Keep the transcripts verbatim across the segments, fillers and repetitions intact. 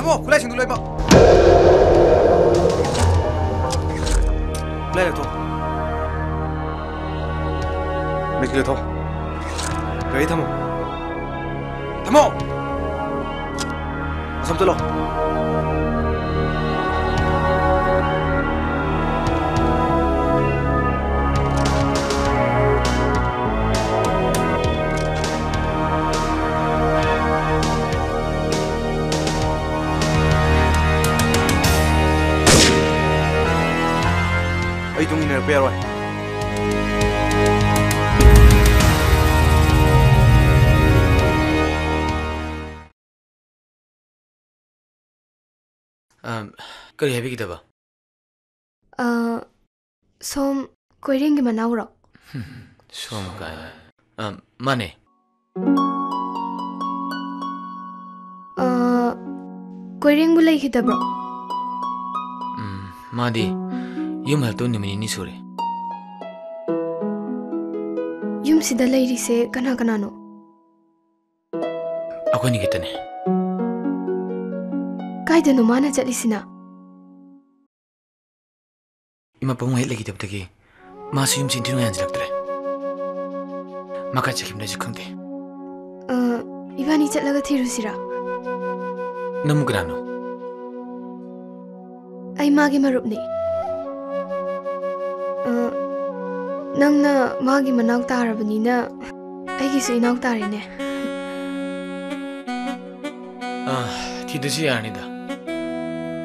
ꯊꯝꯃꯣ, ꯈꯨꯠꯂꯥꯏꯁꯤꯡꯗꯨ ꯂꯣꯏꯅꯃꯛ꯫ ꯈꯨꯠꯂꯥꯏ ꯂꯧꯊꯣꯛ꯫ ꯃꯤꯁ ꯂꯧꯊꯣꯛ꯫ ꯒꯥꯔꯤ ꯊꯝꯃꯣ꯫ ꯊꯝꯃꯣ! ꯑꯁꯣꯝ ꯆꯠꯂꯣ꯫ ꯑꯩ ꯇꯨꯡ ꯏꯟꯅꯔꯛꯄ ꯌꯥꯔꯣꯏ꯫ ꯑꯝ, ꯀꯔꯤ ꯍꯥꯏꯕꯤꯒꯗꯕ? ꯑ, ꯁꯣꯝ ꯀꯣꯏꯔꯦꯡꯒꯤ ꯃꯅꯥꯎꯔꯣ? ꯁꯣꯝ ꯀꯥꯏ? ꯑꯝ, ꯃꯥꯅꯦ꯫ ꯑ, ꯀꯣꯏꯔꯦꯡꯕꯨ ꯂꯩꯈꯤꯗꯕ꯭ꯔꯣ? ꯎꯝ, ꯃꯥꯗꯤ ꯌꯨꯝ ꯍꯜꯂꯛꯇꯕ ꯅꯨꯃꯤꯠ ꯅꯤꯅꯤ ꯁꯨꯔꯦ꯫ ꯌꯨꯝꯁꯤꯗ ꯂꯩꯔꯤꯁꯦ ꯀꯅꯥ ꯀꯅꯥꯅꯣ? ꯑꯩꯈꯣꯏꯅꯤ ꯈꯛꯇꯅꯦ꯫ ꯀꯥꯏꯗꯅꯣ ꯃꯥꯅ ꯆꯠꯂꯤꯁꯤꯅ? ꯏꯃꯥ ꯄꯥꯕꯨꯡ ꯍꯦꯛ ꯂꯩꯈꯤꯗꯕꯗꯒꯤ ꯃꯥꯁꯨ ꯌꯨꯝꯁꯤ ꯏꯟꯊꯤ ꯅꯨꯡꯉꯥꯏ ꯍꯟꯖꯤꯜꯂꯛꯇ꯭ꯔꯦ꯫ ꯃꯥ ꯀꯥꯏ ꯆꯠꯈꯤꯕꯅꯣ ꯑꯩꯁꯨ ꯈꯪꯗꯦ꯫ ꯑ, ꯏꯕꯥꯅꯤ ꯆꯠꯂꯒ ꯊꯤꯔꯨꯁꯤꯔꯥ? ꯅꯪꯕꯨ ꯀꯅꯥꯅꯣ? ꯑꯩ ꯃꯥꯒꯤ ꯃꯔꯨꯞꯅꯤ꯫ ꯑ, ꯅꯪꯅ ꯃꯥꯒꯤ ꯃꯅꯥꯎ ꯇꯥꯔꯕꯅꯤꯅ ꯑꯩꯒꯤꯁꯨ ꯏꯅꯥꯎ ꯇꯥꯔꯦꯅꯦ꯫ ꯑ, ꯊꯤꯗꯁꯨ ꯌꯥꯔꯅꯤꯗ꯫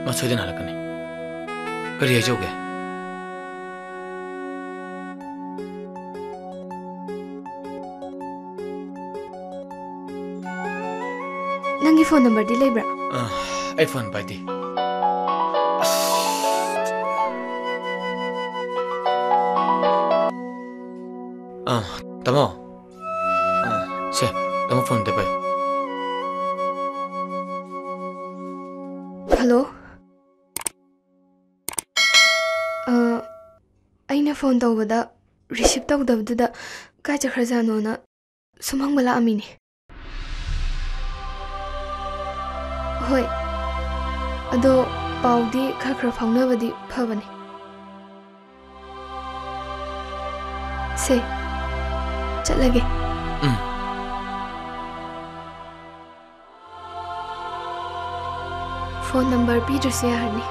ꯃꯥ ꯁꯣꯏꯗꯅ ꯍꯜꯂꯛꯀꯅꯤ꯫ ꯀꯔꯤ ꯍꯥꯏꯖꯧꯒꯦ? ꯅꯪꯒꯤ ꯐꯣꯟ ꯅꯝꯕꯔꯗꯤ ꯂꯩꯕ꯭ꯔꯥ? ꯑ, ꯑꯩ ꯐꯣꯟ ꯄꯥꯏꯗꯦ꯫ ꯑꯁ꯫ ꯑ, ꯇꯥꯃꯣ꯫ ꯑ, ꯁꯦ, ꯇꯥꯃꯣ ꯐꯣꯟ ꯑꯝꯇ ꯄꯥꯏꯌꯨ꯫ ꯍꯜꯂꯣ꯫ ꯑ, ꯑꯩꯅ ꯐꯣꯟ ꯇꯧꯕꯗ ꯔꯤꯁꯤꯞ ꯇꯧꯗꯕꯗꯨꯗ ꯀꯥꯏ ꯆꯠꯈ꯭ꯔꯖꯥꯠꯅꯣꯅ ꯁꯨꯝ ꯍꯪꯕ ꯂꯥꯛꯑꯝꯃꯤꯅꯦ꯫ ꯍꯣꯏ, ꯑꯗꯣ ꯄꯥꯎꯗꯤ ꯈꯔ ꯈꯔ ꯐꯥꯎꯅꯕꯗꯤ ꯐꯕꯅꯤ꯫ ꯁꯦ, ꯆꯠꯂꯒꯦ꯫ ꯎꯝ꯫ ꯐꯣꯟ ꯅꯝꯕꯔ ꯄꯤꯗ꯭ꯔꯁꯨ ꯌꯥꯔꯅꯤ꯫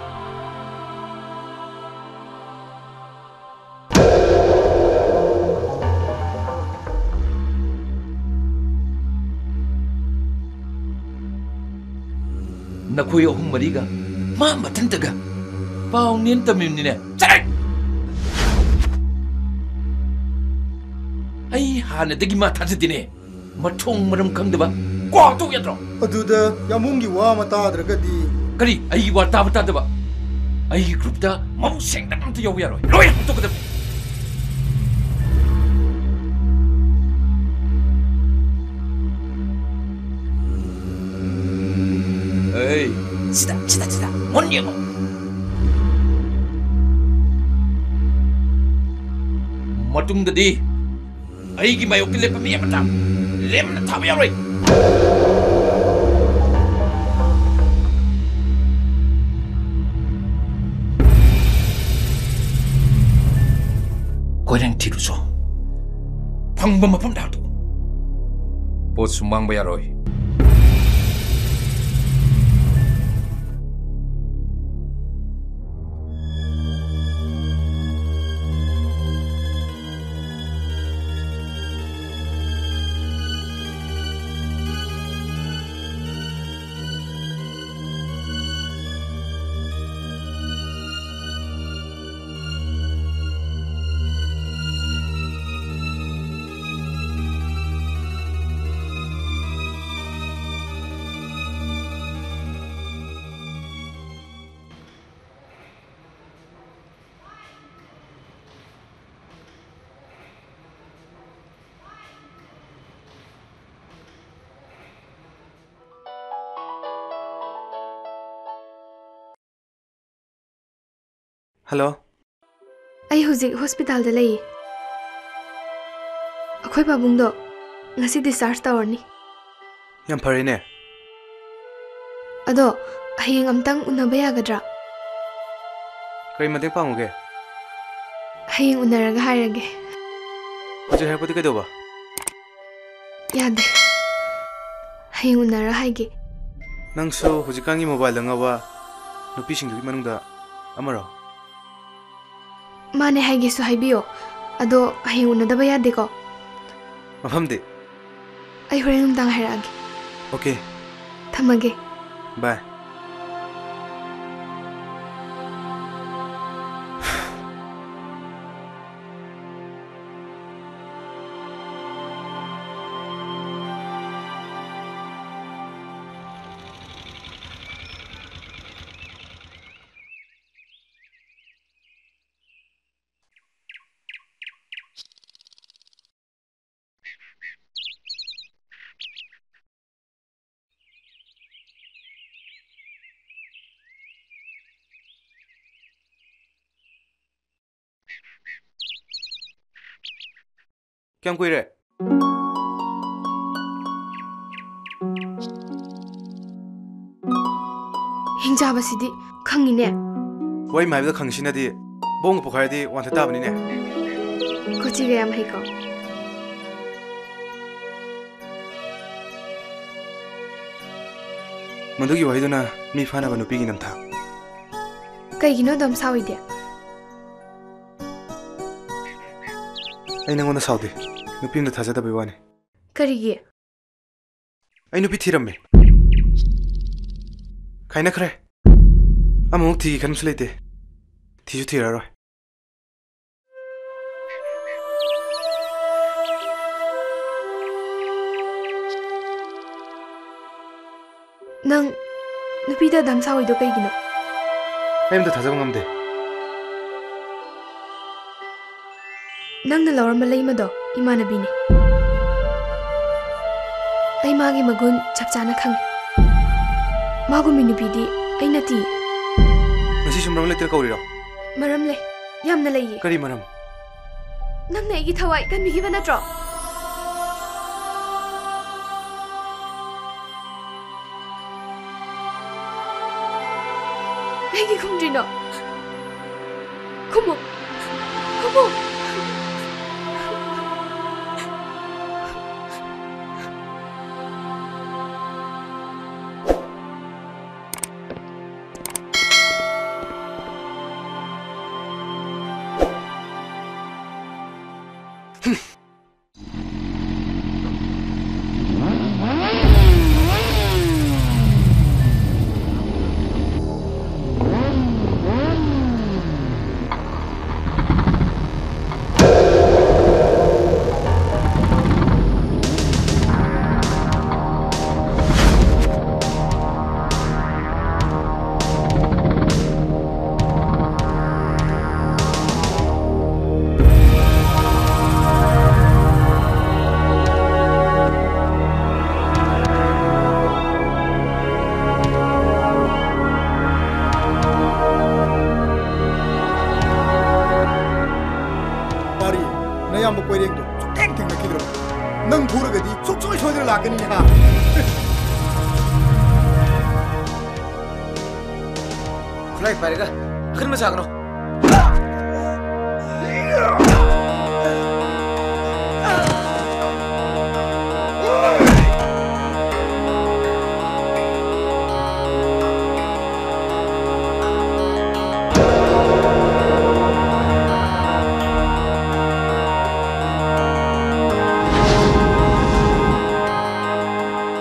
ꯅꯈꯣꯏ ꯑꯍꯨꯝ ꯃꯔꯤꯒ ꯃꯥ ꯃꯊꯟꯇꯒ ꯄꯥꯎ ꯅꯦꯟ ꯇꯝꯃꯤꯕꯅꯤꯅꯦ꯫ ꯆꯠꯂꯣ! ꯑꯩ ꯍꯥꯟꯅꯗꯒꯤ ꯃꯥ ꯊꯥꯖꯗꯦꯅꯦ꯫ ꯃꯊꯣꯡ ꯃꯔꯝ ꯈꯪꯗꯕ ꯀꯣꯛ ꯇꯧ ꯌꯥꯗ꯭ꯔꯣ? ꯑꯗꯨꯗ ꯌꯥꯝꯕꯨꯡꯒꯤ ꯋꯥ ꯑꯃ ꯇꯥꯗ꯭ꯔꯒꯗꯤ꯫ ꯀꯔꯤ? ꯑꯩꯒꯤ ꯋꯥ ꯇꯥꯕ ꯇꯥꯗꯕ? ꯑꯩꯒꯤ ꯒ꯭ꯔꯨꯞꯇ ꯃꯕꯨꯛ ꯁꯦꯡꯗꯕ ꯑꯝꯇ ꯌꯥꯎꯕ ꯌꯥꯔꯣꯏ꯫ ꯂꯣꯏꯅ ꯍꯨꯟꯗꯣꯛꯀꯗꯕꯅꯤ꯫ ꯑꯩ ꯁꯤꯗ, ꯁꯤꯗ, ꯁꯤꯗ꯫ ꯃꯨꯟ ꯌꯦꯡꯉꯨ꯫ ꯃꯇꯨꯡꯗꯗꯤ ꯑꯩꯒꯤ ꯃꯥꯌꯣꯛꯇ ꯂꯦꯞꯄ ꯃꯤ ꯑꯃꯠꯇ ꯂꯦꯝꯅ ꯊꯥꯕ ꯌꯥꯔꯣꯏ꯫ ꯀꯣꯏꯔꯦꯡ ꯊꯤꯔꯨꯆꯣ꯫ ꯐꯪꯕ ꯃꯐꯝꯗ ꯍꯥꯠꯇꯣꯛꯎ꯫ ꯄꯣꯠꯁꯨ ꯃꯥꯡꯕ ꯌꯥꯔꯣꯏ꯫ ꯍꯜꯂꯣ꯫ ꯑꯩ ꯍꯧꯖꯤꯛ ꯍꯣꯁꯄꯤꯇꯥꯜꯗ ꯂꯩꯌꯦ꯫ ꯑꯩꯈꯣꯏ ꯄꯥꯕꯨꯡꯗꯣ ꯉꯁꯤ ꯗꯤꯁꯆꯥꯔꯖ ꯇꯧꯔꯅꯤ꯫ ꯌꯥꯝ ꯐꯔꯦꯅꯦ꯫ ꯑꯗꯣ ꯍꯌꯦꯡ ꯑꯝꯇꯪ ꯎꯅꯕ ꯌꯥꯒꯗ꯭ꯔꯥ? ꯀꯔꯤ ꯃꯇꯦꯡ ꯄꯥꯡꯉꯨꯒꯦ? ꯍꯌꯦꯡ ꯎꯅꯔꯒ ꯍꯥꯏꯔꯒꯦ꯫ ꯍꯧꯖꯤꯛ ꯍꯥꯏꯔꯛꯄꯗꯤ ꯀꯩꯗꯧꯕ? ꯌꯥꯗꯦ꯫ ꯍꯌꯦꯡ ꯎꯅꯔ ꯍꯥꯏꯒꯦ꯫ ꯅꯪꯁꯨ ꯍꯧꯖꯤꯛꯀꯥꯟꯒꯤ mobileꯗ ꯉꯥꯎꯕ ꯅꯨꯄꯤꯁꯤꯡꯗꯨꯒꯤ ꯃꯅꯨꯡꯗ ꯑꯃꯔꯣ? ꯃꯥꯅꯦ ꯍꯥꯏꯒꯦꯁꯨ ꯍꯥꯏꯕꯤꯌꯣ꯫ ꯑꯗꯣ ꯍꯌꯦꯡ ꯎꯅꯗꯕ ꯌꯥꯗꯦꯀꯣ? ꯃꯐꯝꯗꯤ? ꯑꯩ ꯍꯣꯔꯦꯟ ꯅꯨꯡꯗꯥꯡ ꯍꯥꯏꯔꯛꯑꯒꯦ꯫ Okay꯫ ꯊꯝꯃꯒꯦ꯫ Bye꯫ ꯀꯌꯥꯝ ꯀꯨꯏꯔꯦ? ꯍꯤꯡꯆꯥꯕꯁꯤꯗꯤ ꯈꯪꯉꯤꯅꯦ꯫ ꯋꯥꯔꯤ ꯍꯥꯏꯕꯗ ꯈꯪꯉꯤꯁꯤꯅꯗꯤ ꯕꯣꯝꯒ ꯄꯣꯈꯥꯏꯔꯗꯤ ꯋꯥꯟꯊ ꯇꯥꯕꯅꯤꯅꯦ꯫ ꯀꯣꯆꯤꯒ ꯌꯥꯝ ꯍꯩꯀꯣ꯫ ꯃꯗꯨꯒꯤ ꯋꯥꯍꯩꯗꯨꯅ ꯃꯤ ꯐꯥꯅꯕ ꯅꯨꯄꯤꯒꯤ ꯅꯝꯊꯥꯛ꯫ ꯀꯩꯒꯤꯅꯣ ꯑꯗꯨꯝ ꯁꯥꯎꯏꯗꯤ? ꯑꯩ ꯅꯪꯉꯣꯟꯗ ꯁꯥꯎꯗꯦ꯫ ꯅꯨꯄꯤ ꯑꯃꯗ ꯊꯥꯖꯗꯕꯩ ꯋꯥꯅꯤ꯫ ꯀꯔꯤꯒꯤ? ꯑꯩ ꯅꯨꯄꯤ ꯊꯤꯔꯝꯃꯦ꯫ ꯈꯥꯏꯅꯈ꯭ꯔꯦ꯫ ꯑꯃꯃꯨꯛ ꯊꯤꯒꯦ ꯈꯟꯕꯁꯨ ꯂꯩꯇꯦ꯫ ꯊꯤꯁꯨ ꯊꯤꯔꯔꯣꯏ꯫ ꯅꯪ ꯅꯨꯄꯤꯗ ꯑꯗꯨꯝ ꯁꯥꯎꯏꯗꯣ ꯀꯩꯒꯤꯅꯣ? ꯑꯩ ꯑꯝꯇ ꯊꯥꯖꯕ ꯉꯝꯗꯦ꯫ ꯅꯪꯅ ꯂꯧꯔꯝꯕ ꯂꯩꯃꯗꯣ ꯏꯃꯥꯟꯅꯕꯤꯅꯤ꯫ ꯑꯩ ꯃꯥꯒꯤ ꯃꯒꯨꯟ ꯆꯞ ꯆꯥꯅ ꯈꯪꯉꯤ꯫ ꯃꯥꯒꯨꯝꯕꯤ ꯅꯨꯄꯤꯗꯤ ꯑꯩ ꯅꯠꯇꯤꯌꯦ꯫ ꯉꯁꯤꯁꯨ ꯃꯔꯝ ꯂꯩꯇꯅ ꯀꯧꯔꯤꯔꯣ? ꯃꯔꯝ ꯂꯩ, ꯌꯥꯝꯅ ꯂꯩꯌꯦ꯫ ꯀꯔꯤ ꯃꯔꯝ? ꯅꯪꯅ ꯑꯩꯒꯤ ꯊꯋꯥꯏ ꯀꯟꯕꯤꯈꯤꯕ ꯅꯠꯇ꯭ꯔꯣ? ꯀꯩꯒꯤ ꯈꯨꯝꯗ꯭ꯔꯤꯅꯣ? ꯈꯨꯝꯃꯨ꯫ ꯈꯨꯝꯃꯨ꯫ ꯄꯥꯔꯤ, ꯅꯌꯥꯝꯕ ꯀꯣꯏꯔꯦꯡꯗꯣ ꯁꯨꯛꯊꯦꯡ ꯊꯦꯡꯅꯈꯤꯗ꯭ꯔꯕ? ꯅꯪ ꯐꯨꯔꯒꯗꯤ ꯁꯨꯡꯁꯣꯏ ꯁꯣꯏꯗꯅ ꯂꯥꯛꯀꯅꯤ, ꯍꯥ? ꯈꯨꯠꯂꯥꯏ ꯄꯥꯏꯔꯒ ꯑꯀꯟꯕ ꯁꯥꯒꯅꯣ꯫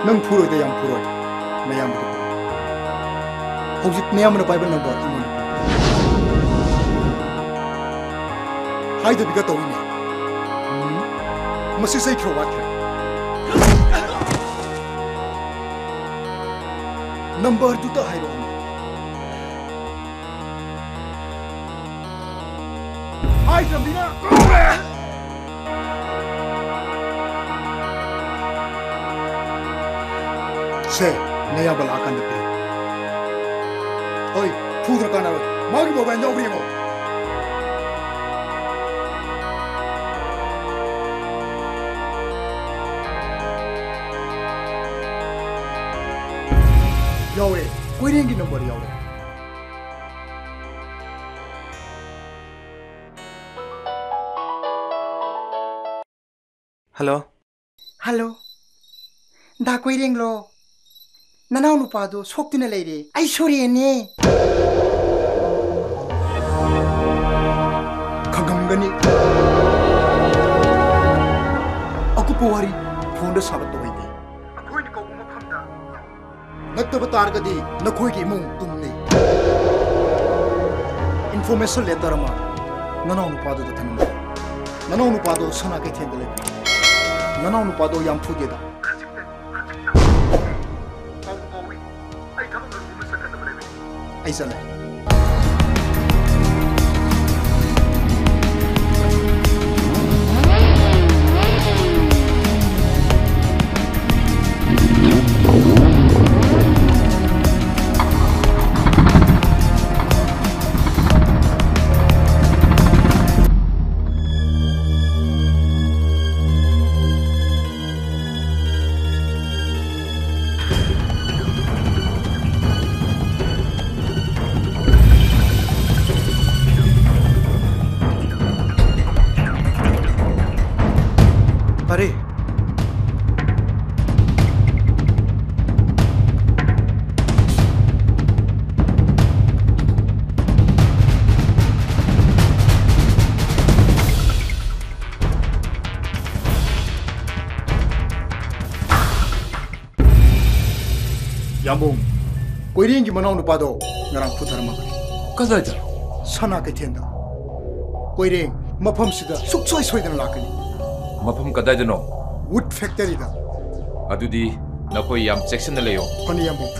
ꯅꯪ ꯐꯨꯔꯣꯏꯗ, ꯌꯥꯝ ꯐꯨꯔꯣꯏ꯫ ꯅꯌꯥꯝꯕꯗꯨ ꯐꯨ꯫ ꯍꯧꯖꯤꯛ ꯅꯌꯥꯝꯕꯅ ꯄꯥꯏꯕ ꯅꯝꯕꯔ ꯑꯃꯅꯤ꯫ ꯍꯥꯏꯗꯕꯤꯒ ꯇꯧꯏꯅꯦ꯫ ꯎꯝ? ꯃꯁꯤ ꯆꯩ ꯈꯔ ꯋꯥꯠꯈ꯭ꯔꯦ꯫ ꯅꯝꯕꯔꯗꯨꯇ ꯍꯥꯏꯔꯛꯑꯣꯅꯦ꯫ ꯍꯥꯏꯗ꯭ꯔꯕꯅꯤꯅ꯫ ꯁꯦ, ꯅꯌꯥꯝꯕ ꯂꯥꯛꯑꯀꯥꯟꯗ ꯄꯤꯌꯨ꯫ ꯍꯣꯏ, ꯐꯨꯗ꯭ꯔ ꯀꯥꯟꯅꯔꯣꯏ꯫ ꯃꯥꯒꯤ ꯃꯣꯕꯥꯏꯜ ꯌꯥꯎꯕ꯭ꯔꯥ ꯌꯦꯡꯉꯣ꯫ ꯌꯥꯎꯔꯦ, ꯀꯣꯏꯔꯦꯡꯒꯤ ꯅꯝꯕꯔ ꯌꯥꯎꯔꯦ꯫ ꯍꯜꯂꯣ꯫ ꯍꯜꯂꯣ꯫ ꯗꯥ ꯀꯣꯏꯔꯦꯡꯂꯣ? ꯅꯅꯥꯎ ꯅꯨꯄꯥꯗꯣ ꯁꯣꯛꯇꯨꯅ ꯂꯩꯔꯦ꯫ ꯑꯩ ꯁꯣꯔꯦꯟꯅꯦ꯫ ꯈꯪꯉꯝꯒꯅꯤ꯫ ꯑꯀꯨꯞꯄ ꯋꯥꯔꯤ ꯐꯣꯟꯗ ꯁꯥꯒꯠꯄ ꯑꯣꯏꯗꯦ꯫ ꯑꯩꯈꯣꯏꯅ ꯀꯧꯕ ꯃꯐꯝꯗ ꯅꯠꯇꯕ ꯇꯥꯔꯒꯗꯤ ꯅꯈꯣꯏꯒꯤ ꯏꯃꯨꯡ ꯇꯨꯝꯅꯤ꯫ Information letter ꯑꯃ ꯅꯅꯥꯎ ꯅꯨꯄꯥꯗꯨꯗ ꯊꯝꯃꯝꯃꯨ꯫ ꯅꯅꯥꯎ ꯅꯨꯄꯥꯗꯣ ꯁꯅꯥ ꯀꯩꯊꯦꯜꯗ ꯂꯩꯕ꯫ ꯅꯅꯥꯎ ꯅꯨꯄꯥꯗꯣ ꯌꯥꯝ ꯊꯨꯗꯦꯗ꯫ ꯑꯩ ꯆꯠꯂꯦ꯫ ꯑꯔꯦ꯫ ꯌꯥꯝꯕꯨꯡ, ꯀꯣꯏꯔꯦꯡꯒꯤ ꯃꯅꯥꯎ ꯅꯨꯄꯥꯗꯣ ꯉꯔꯥꯡ ꯐꯨꯊꯔꯝꯃꯕꯅꯤ꯫ ꯀꯗꯥꯏꯗ? ꯁꯅꯥ ꯀꯩꯊꯦꯜꯗ꯫ ꯀꯣꯏꯔꯦꯡ, ꯃꯐꯝꯁꯤꯗ ꯁꯨꯛꯁꯣꯏ ꯁꯣꯏꯗꯅ ꯂꯥꯛꯀꯅꯤ꯫ ꯃꯐꯝ ꯀꯗꯥꯏꯗꯅꯣ? Wood factoryꯗ꯫ ꯑꯗꯨꯗꯤ ꯅꯈꯣꯏ ꯌꯥꯝ ꯆꯦꯛꯁꯤꯟꯅ ꯂꯩꯌꯣ꯫ ꯐꯅꯤ, ꯌꯥꯝꯕꯨꯡ꯫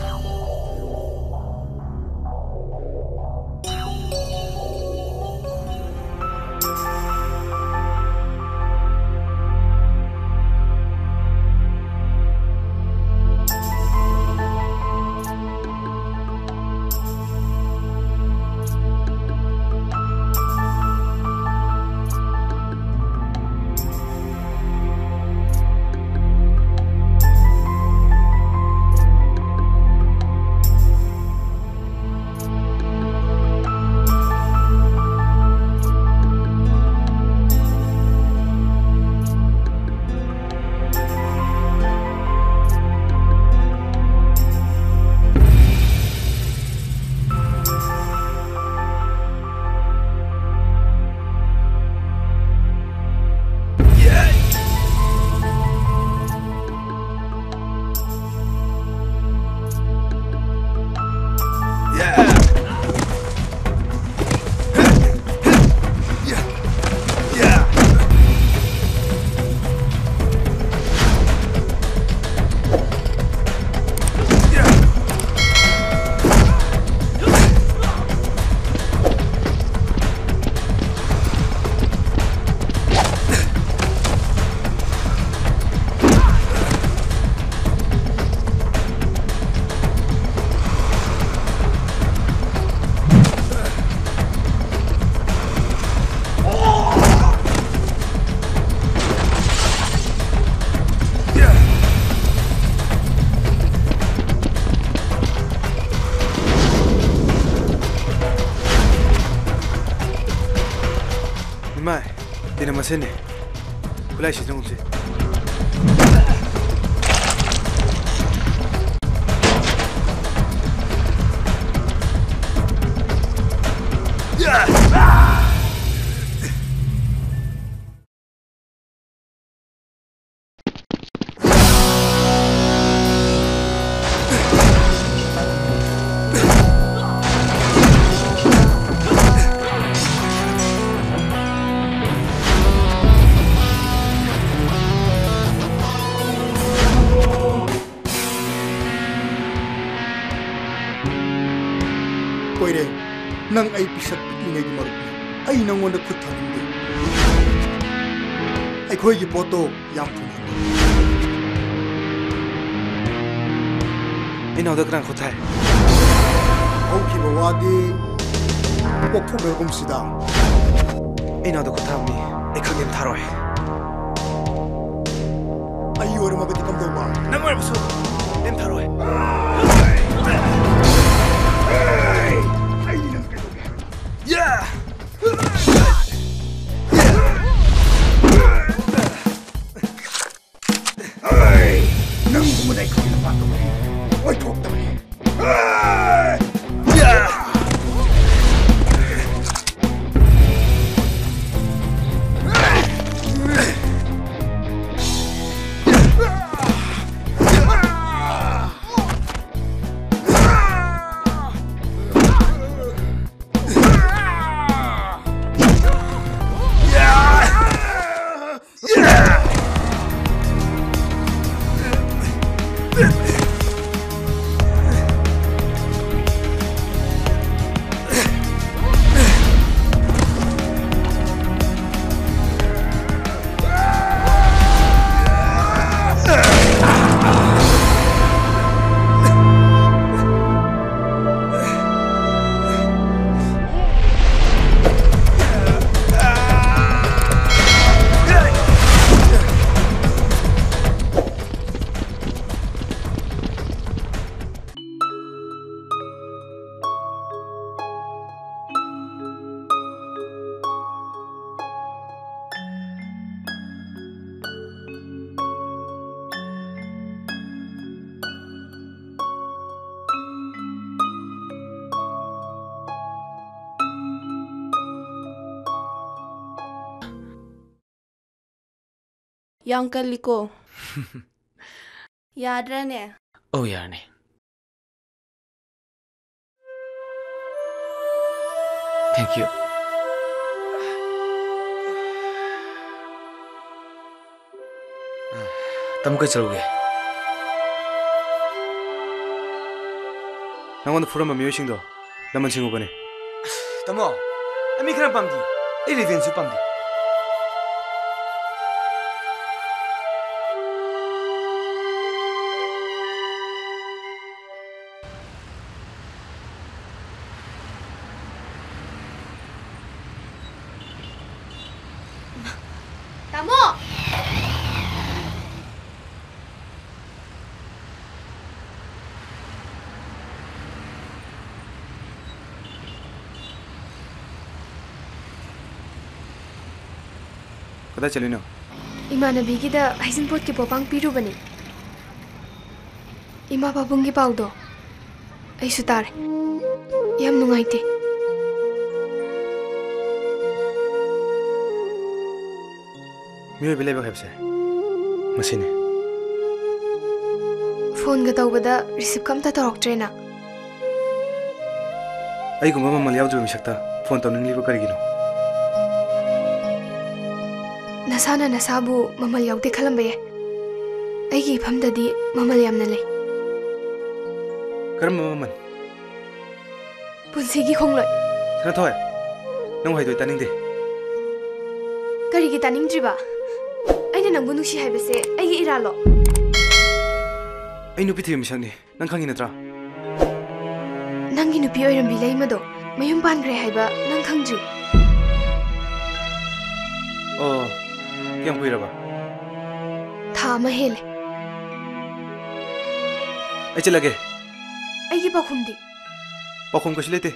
ꯏꯃꯥꯏ, ꯇꯤꯅ ꯃꯁꯦꯟꯅꯦ꯫ ꯈꯨꯠꯂꯥꯏꯁꯤ ꯆꯪꯉꯨꯁꯦ꯫ ꯀꯣꯏꯔꯦ, ꯅꯪ ꯑꯩ ꯄꯤꯁꯛ ꯄꯤꯛꯂꯤꯉꯩꯒꯤ ꯃꯔꯨꯞꯅꯤ꯫ ꯑꯩ ꯅꯪꯉꯣꯟꯗ ꯈꯨꯠ ꯊꯥꯅꯤꯡꯗꯦ꯫ ꯑꯩꯈꯣꯏꯒꯤ ꯄꯣꯠꯇꯣ ꯌꯥꯝ ꯊꯨꯅ ꯍꯟꯗꯣꯛ꯫ ꯏꯅꯥꯎꯗ ꯀꯅꯥ ꯈꯨꯠ ꯊꯥꯏ? ꯍꯧꯈꯤꯕ ꯋꯥꯗꯤ ꯀꯣꯛꯊꯣꯛꯅꯔꯒꯨꯝꯁꯤꯗ꯫ ꯏꯅꯥꯎꯗ ꯈꯨꯠ ꯊꯥꯕ ꯃꯤ ꯑꯩ ꯈꯪ ꯌꯥꯝ ꯊꯥꯔꯣꯏ꯫ ꯑꯩ ꯑꯣꯏꯔꯝꯃꯒꯗꯤ ꯀꯝꯗꯧꯕ? ꯅꯪ ꯑꯣꯏꯔꯕꯁꯨ ꯅꯦꯝꯊꯔꯣꯏ꯫ ꯑꯩ ꯅꯪ ꯀꯩꯗꯧꯒꯦ ꯍꯥꯏꯕꯅꯣ? ꯌꯥ! ꯍꯩ! ꯅꯪꯒꯨꯝꯕꯗ ꯑꯩ ꯈꯪꯅ ꯄꯥꯟꯗꯧꯕꯅꯤ꯫ ꯑꯣꯏꯊꯣꯛꯇꯕꯅꯤ꯫ ꯌꯥꯝ ꯀꯜꯂꯤꯀꯣ꯫ ꯌꯥꯗ꯭ꯔꯅꯦ? ꯑꯧ, ꯌꯥꯔꯅꯤ꯫ Thank you. ꯇꯥꯃꯣ, ꯀꯩ ꯆꯠꯂꯨꯒꯦ? ꯅꯪꯉꯣꯟꯗ ꯐꯨꯔꯝꯕ ꯃꯤꯑꯣꯏꯁꯤꯡꯗꯣ ꯂꯃꯟ ꯁꯤꯡꯉꯨꯕꯅꯦ꯫ ꯑꯁ, ꯇꯥꯃꯣ, ꯑꯩ ꯃꯤ ꯈꯠꯅꯕ ꯄꯥꯝꯗꯦ꯫ ꯑꯩ revengeꯁꯨ ꯄꯥꯝꯗꯦ꯫ ꯇꯥꯃꯣ! ꯀꯗꯥꯏ ꯆꯠꯂꯨꯏꯅꯣ? ꯏꯃꯥꯟꯅꯕꯤꯒꯤꯗ ꯍꯩꯖꯤꯡꯄꯣꯠꯀꯤ ꯄꯣꯠꯄꯥꯡ ꯄꯤꯔꯨꯕꯅꯤ꯫ ꯏꯃꯥ ꯄꯥꯕꯨꯡꯒꯤ ꯄꯥꯎꯗꯣ ꯑꯩꯁꯨ ꯇꯥꯔꯦ꯫ ꯌꯥꯝ ꯅꯨꯡꯉꯥꯏꯇꯦ꯫ ꯃꯤꯑꯣꯏꯕ ꯂꯩꯕꯥꯛ ꯍꯥꯏꯕꯁꯦ ꯃꯁꯤꯅꯤ꯫ ꯐꯣꯟꯒ ꯇꯧꯕꯗ receiveꯀ ꯑꯝꯇ ꯇꯧꯔꯛꯇ꯭ꯔꯦꯅ꯫ ꯑꯩꯒꯨꯝꯕ ꯃꯃꯜ ꯌꯥꯎꯗ꯭ꯔꯕ ꯃꯤꯁꯛꯇ ꯐꯣꯟ ꯇꯧꯅꯤꯡꯂꯤꯕ ꯀꯔꯤꯒꯤꯅꯣ? ꯅꯁꯥꯅ ꯅꯁꯥꯕꯨ ꯃꯃꯜ ꯌꯥꯎꯗꯦ ꯈꯜꯂꯝꯕ ꯌꯥꯏ꯫ ꯑꯩꯒꯤ ꯏꯐꯝꯗꯗꯤ ꯃꯃꯜ ꯌꯥꯝꯅ ꯂꯩ꯫ ꯀꯔꯝꯕ ꯃꯃꯜ? ꯄꯨꯟꯁꯤꯒꯤ ꯈꯣꯡꯂꯣꯏ꯫ ꯁꯅꯥꯊꯣꯏ, ꯅꯪ ꯋꯥꯍꯩꯗꯣ ꯑꯩ ꯇꯥꯅꯤꯡꯗꯦ꯫ ꯀꯔꯤꯒꯤ ꯇꯥꯅꯤꯡꯗ꯭ꯔꯤꯕ? ꯑꯩꯅ ꯅꯪꯕꯨ ꯅꯨꯡꯁꯤ ꯍꯥꯏꯕꯁꯦ ꯑꯩꯒꯤ ꯏꯔꯥꯜꯂꯣ? ꯑꯩ ꯅꯨꯄꯤ ꯊꯤꯕ ꯃꯤꯁꯛꯅꯤ꯫ ꯅꯪ ꯈꯪꯉꯤ ꯅꯠꯇ꯭ꯔꯥ? ꯅꯪꯒꯤ ꯅꯨꯄꯤ ꯑꯣꯏꯔꯝꯕꯤ ꯂꯩꯃꯗꯣ ꯃꯌꯨꯝ ꯄꯥꯟꯈ꯭ꯔꯦ ꯍꯥꯏꯕ ꯅꯪ ꯈꯪꯗ꯭ꯔꯤ? ꯑꯣ, ꯀꯌꯥꯝ ꯀꯨꯏꯔꯕ? ꯊꯥ ꯑꯃ ꯍꯦꯜꯂꯦ꯫ ꯑꯩ ꯆꯠꯂꯒꯦ꯫ ꯑꯩꯒꯤ ꯄꯥꯎꯈꯨꯝꯗꯤ? ꯄꯥꯎꯈꯨꯝ ꯀꯩꯁꯨ ꯂꯩꯇꯦ꯫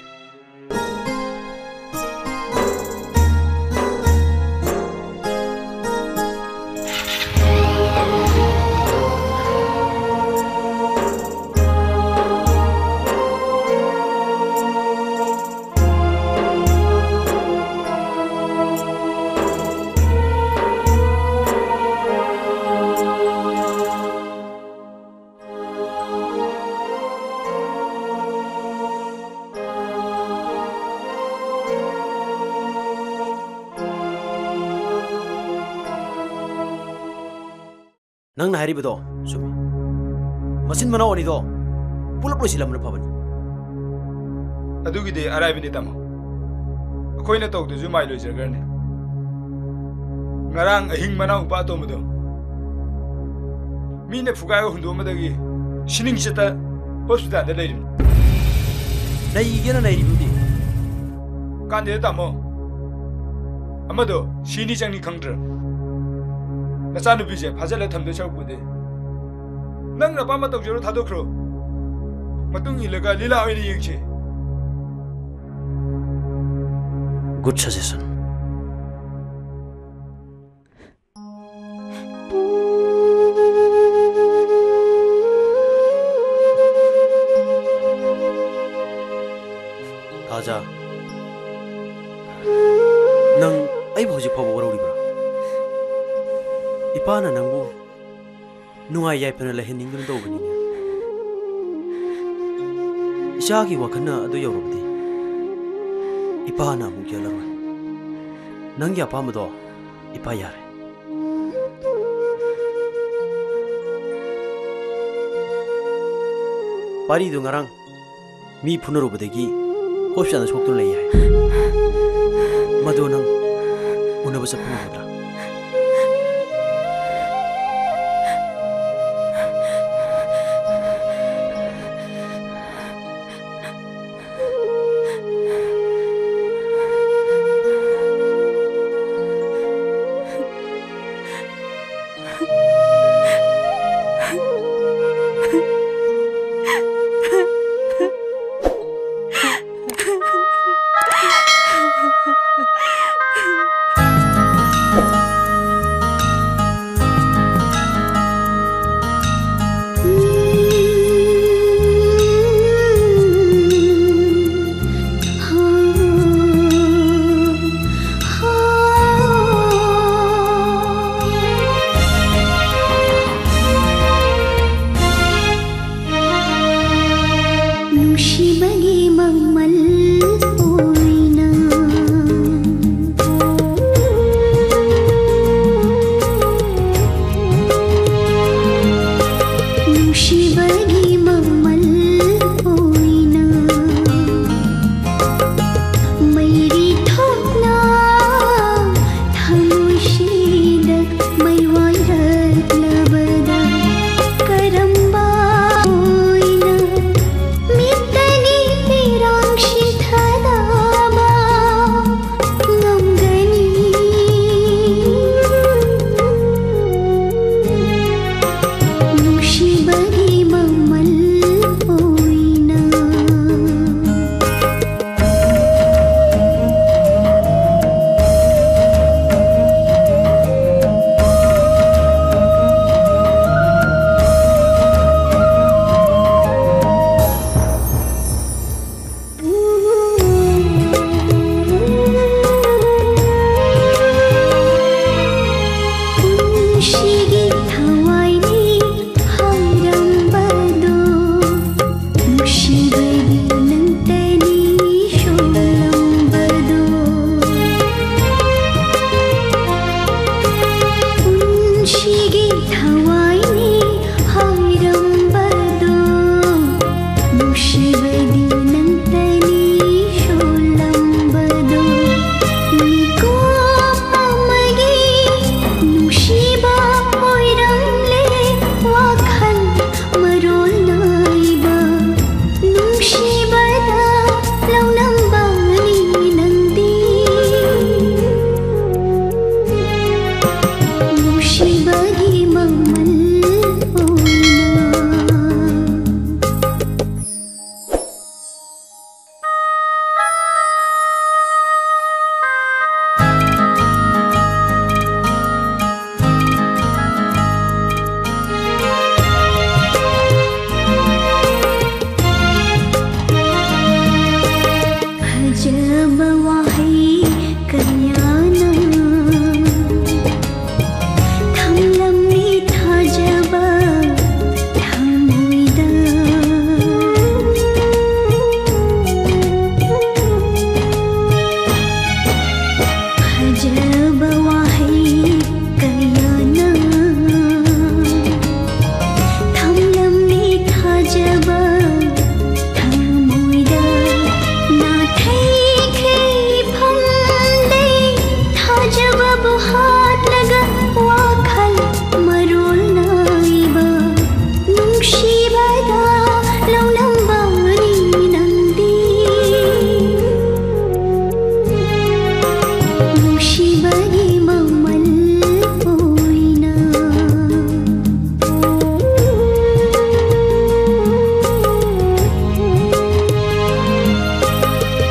ꯅꯪꯅ ꯍꯥꯏꯔꯤꯕꯗꯣ ꯆꯨꯝꯃꯤ꯫ ꯃꯆꯤꯟ ꯃꯅꯥꯎ ꯑꯅꯤꯗꯣ ꯄꯨꯂꯞ ꯂꯣꯏꯁꯤꯜꯂꯝꯕꯅ ꯐꯕꯅꯤ꯫ ꯑꯗꯨꯒꯤꯗꯤ ꯑꯔꯥꯏꯕꯅꯤ, ꯇꯥꯃꯣ꯫ ꯑꯩꯈꯣꯏꯅ ꯇꯧꯗ꯭ꯔꯁꯨ ꯃꯥꯏ ꯂꯣꯏꯖꯈ꯭ꯔꯅꯤ꯫ ꯉꯔꯥꯡ ꯑꯍꯤꯡ ꯃꯅꯥꯎ ꯅꯨꯄꯥ ꯑꯇꯣꯝꯕꯗꯣ ꯃꯤꯅ ꯐꯨꯒꯥꯏꯔꯒ ꯍꯨꯟꯗꯣꯛꯑꯝꯕꯗꯒꯤ ꯁꯤꯅꯤꯡ ꯆꯠꯇ ꯍꯣꯁꯄꯤꯇꯥꯜꯗ ꯂꯩꯔꯤꯕꯅꯤ꯫ ꯅꯩꯒꯦꯅ ꯅꯩꯔꯤꯕꯗꯤ꯫ ꯀꯥꯟꯗꯦꯗ, ꯇꯥꯃꯣ꯫ ꯑꯃꯗꯣ ꯁꯤꯅꯤ ꯆꯪꯅꯤ ꯈꯪꯗ꯭ꯔ? ꯅꯆꯥꯅꯨꯄꯤꯁꯦ ꯐꯥꯖꯤꯜꯂ ꯊꯝꯗꯣꯏ ꯁꯔꯨꯛꯄꯨꯗꯤ ꯅꯪꯅ ꯑꯄꯥꯝꯕ ꯇꯧꯖꯔꯣ, ꯊꯥꯗꯣꯛꯈ꯭ꯔꯣ꯫ ꯃꯇꯨꯡ ꯏꯜꯂꯒ ꯂꯤꯂꯥ ꯑꯣꯏꯅ ꯌꯦꯡꯁꯤ꯫ Good suggestion. ꯊꯥꯖ, ꯅꯪ ꯑꯩꯕꯨ ꯍꯧꯖꯤꯛ ꯐꯥꯎꯕ ꯋꯥꯔꯧꯔꯤꯕ꯭ꯔꯥ? ꯏꯄꯥꯅ ꯅꯪꯕꯨ ꯅꯨꯡꯉꯥꯏ ꯌꯥꯏꯐꯅ ꯂꯩꯍꯟꯅꯤꯡꯗꯨꯅ ꯇꯧꯕꯅꯤꯅꯦ꯫ ꯏꯆꯥꯒꯤ ꯋꯥꯈꯜꯅ ꯑꯗꯨ ꯌꯧꯔꯕꯗꯤ ꯏꯄꯥꯅ ꯑꯃꯨꯛ ꯌꯦꯜꯂꯔꯣꯏ꯫ ꯅꯪꯒꯤ ꯑꯄꯥꯝꯕꯗꯣ ꯏꯄꯥ ꯌꯥꯔꯦ꯫ ꯄꯥꯔꯤꯗꯨ ꯉꯔꯥꯡ ꯃꯤ ꯐꯨꯅꯔꯨꯕꯗꯒꯤ ꯍꯣꯁꯄꯤꯇꯥꯜꯗ ꯁꯣꯛꯇꯨꯅ ꯂꯩ ꯍꯥꯏ꯫ ꯃꯗꯨ ꯅꯪ ꯎꯅꯕ ꯆꯠꯄ ꯉꯝꯒꯗ꯭ꯔꯥ? ꯅꯨꯡꯁꯤꯕꯒꯤ ꯃꯃꯜ ꯑꯣꯏꯅ꯫ ꯅꯨꯡꯁꯤꯕꯗꯤ ꯅꯪꯇꯅꯤ ꯁꯣꯜꯂꯝꯕꯗꯣ꯫ ꯄꯨꯟꯁꯤꯒꯤ ꯊꯋꯥꯏꯅꯤ ꯍꯥꯏꯔꯝꯕꯗꯣ꯫ ꯅꯨꯡꯁꯤꯕꯗꯤ ꯅꯪꯇꯅꯤ ꯁꯣꯜꯂꯝꯕꯗꯣ꯫ ꯃꯤꯀꯨꯞ ꯑꯃꯒꯤ ꯅꯨꯡꯁꯤꯕ ꯑꯣꯏꯔꯝꯂꯦ ꯋꯥꯈꯜ ꯃꯔꯣꯜ ꯅꯥꯏꯕ꯫ ꯅꯨꯡꯁꯤꯕꯗ ꯂꯧꯅꯝꯕꯅꯤ ꯅꯪꯗꯤ꯫ ꯅꯨꯡꯁꯤꯕꯒꯤ ꯃꯃꯜ ꯑꯣꯏꯅ꯫ ꯐꯖꯕ ꯋꯥꯍꯩ ꯀꯌꯥꯅ ꯊꯝꯂꯝꯃꯤ ꯊꯥꯖꯕ ꯊꯃꯣꯏꯗ꯫ ꯐꯖꯕ ꯋꯥꯍꯩ ꯀꯌꯥꯅ ꯊꯝꯂꯝꯃꯤ ꯊꯥꯖꯕ ꯊꯃꯣꯏꯗ꯫ ꯅꯥꯊꯩꯈ꯭ꯔꯦ ꯐꯝꯗꯩ ꯊꯥꯖꯕꯕꯨ ꯍꯥꯠꯂꯒ ꯋꯥꯈꯜ ꯃꯔꯣꯜ ꯅꯥꯏꯕ꯫ ꯅꯨꯡꯁꯤꯕꯗ ꯂꯧꯅꯝꯕꯅꯤ ꯅꯪꯗꯤ꯫ ꯅꯨꯡꯁꯤꯕꯒꯤ ꯃꯃꯜ ꯑꯣꯏꯅ꯫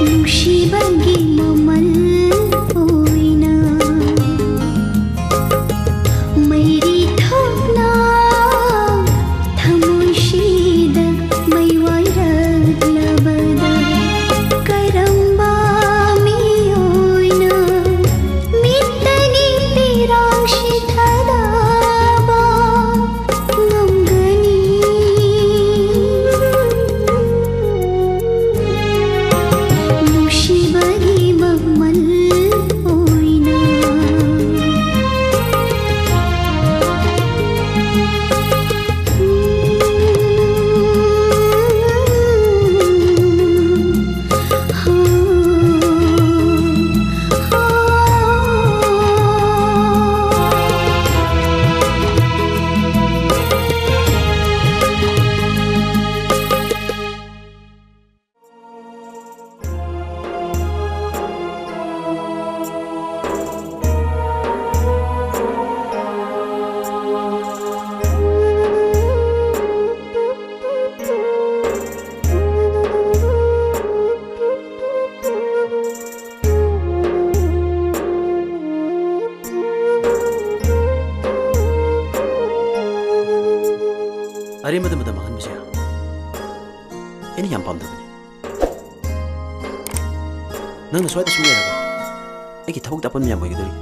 ꯅꯨꯡꯁꯤꯕꯒꯤ ꯃꯃꯜ ꯑꯣꯏꯅ꯫ ꯃꯩꯔꯤ ꯊꯣꯛꯅ ꯊꯃꯣꯏꯁꯤꯗ ꯃꯩ ꯋꯥꯏꯔꯛꯂꯕꯗ ꯀꯔꯝꯕ ꯃꯤꯑꯣꯏꯅ ꯃꯤꯠꯇꯒꯤ ꯄꯤꯔꯥꯡꯁꯤ ꯊꯥꯗꯕ ꯉꯝꯒꯅꯤ? ꯑꯔꯦꯝꯕꯗ ꯃꯇꯝ ꯃꯥꯡꯍꯟꯕꯁꯦ ꯑꯩꯅ ꯌꯥꯝ ꯄꯥꯝꯗꯕꯅꯤ꯫ ꯅꯪꯅ ꯁ꯭ꯋꯥꯏꯗ ꯁꯨꯝ ꯂꯩꯔꯒ ꯑꯩꯒꯤ ꯊꯕꯛꯇ ꯑꯄꯟꯕ ꯌꯥꯝ ꯑꯣꯏꯒꯗꯧꯔꯤ꯫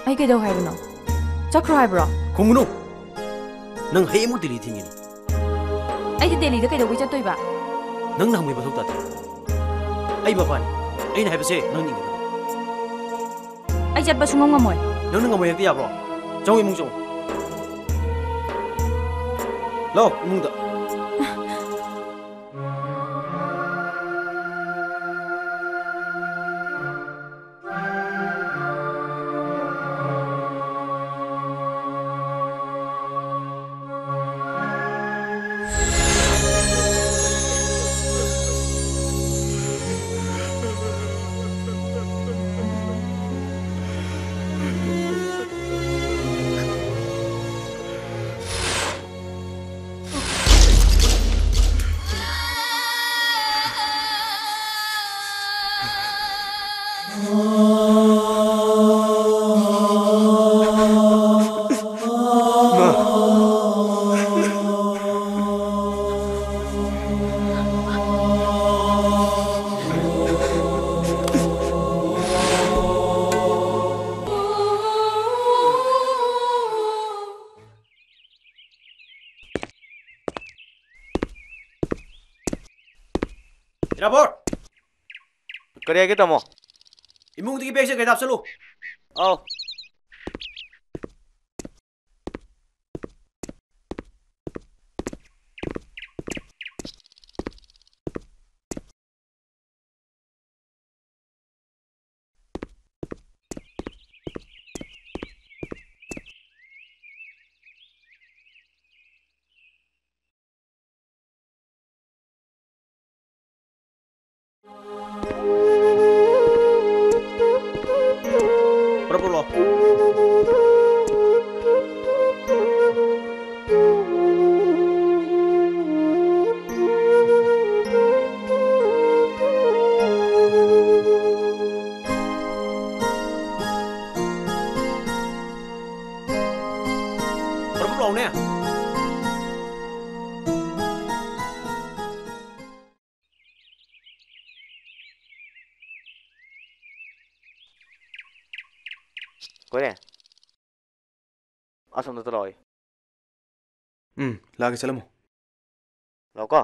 ꯑꯩ ꯀꯩꯗꯧ ꯍꯥꯏꯕꯅꯣ? ꯆꯠꯈ꯭ꯔꯣ ꯍꯥꯏꯕ꯭ꯔꯣ? ꯈꯨꯝꯒꯅꯨ꯫ ꯅꯪ ꯍꯌꯦꯡꯃꯨꯛ ꯗꯦꯜꯂꯤ ꯊꯤꯟꯒꯅꯤ꯫ ꯑꯩꯗꯤ ꯗꯦꯜꯂꯤꯗ ꯀꯩꯗꯧꯕꯩ ꯆꯠꯇꯣꯏꯕ? ꯅꯪꯅ ꯍꯪꯕꯒꯤ ꯃꯊꯧ ꯇꯥꯗꯦ꯫ ꯑꯩ ꯕꯕꯥꯅꯤ꯫ ꯑꯩꯅ ꯍꯥꯏꯕꯁꯦ ꯅꯪ ꯏꯟꯒꯗꯕꯅꯤ꯫ ꯑꯩ ꯆꯠꯄ ꯁꯨꯡꯉꯝ ꯉꯝꯃꯣꯏ꯫ ꯅꯪꯅ ꯉꯝꯃꯣꯏ ꯍꯥꯏꯔꯗꯤ ꯌꯥꯕ꯭ꯔꯣ? ꯆꯪꯉꯣ, ꯏꯃꯨꯡ ꯆꯪꯉꯣ꯫ ꯂꯥꯛꯑꯣ, ꯏꯃꯨꯡꯗ꯫ ꯏꯔꯥꯕꯣꯠ! ꯀꯔꯤ ꯍꯥꯏꯒꯦ, ꯇꯥꯃꯣ? ꯏꯃꯨꯡꯗꯒꯤ ꯕꯦꯒꯁꯦ ꯀꯩꯗ ꯍꯥꯞꯆꯜꯂꯨ꯫ ꯑꯧ꯫ ꯄꯨꯔꯥ ꯄꯨꯔꯛꯑꯣ꯫ ꯀꯣꯏꯔꯦ꯫ ꯑꯁꯣꯝꯗ ꯆꯠꯂꯛꯑꯣ꯫ ꯎꯝ, ꯂꯥꯛꯀꯦ, ꯆꯠꯂꯝꯃꯣ꯫ ꯂꯥꯛꯑꯣꯀꯣ꯫